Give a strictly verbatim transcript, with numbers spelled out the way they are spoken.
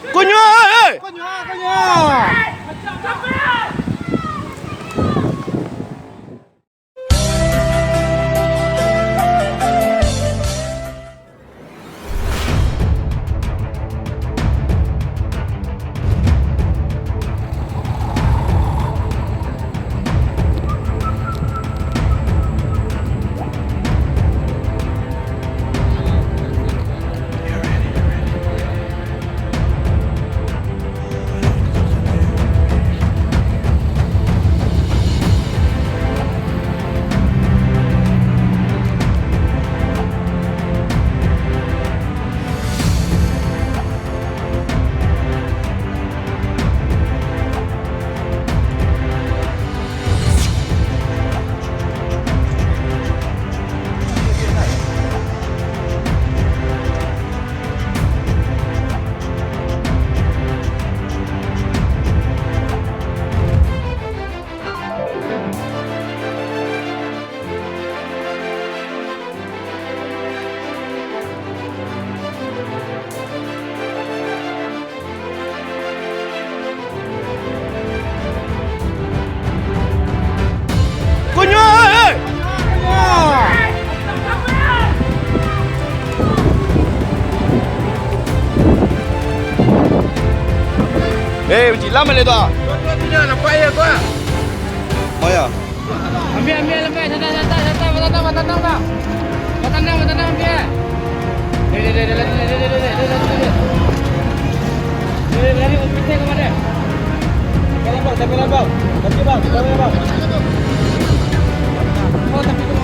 Konyo, eh! Konyo, eh! Eh, mancilang baliak tu, ah. Tuan, tuan, tu dah nampak aia tu, ah. Oh, ya. Ambiak, ambiak, lambai, santai, santai, santai, batandang, batandang, bang. Batandang, batandang, ambiak. Deh, deh, deh, deh, lari, deh, deh, lari, lari, lari. Deh, lari, hospital ka ma? Tapi labau, tapi labau. Tapi, bang, tapi labau. Oh, tapi tu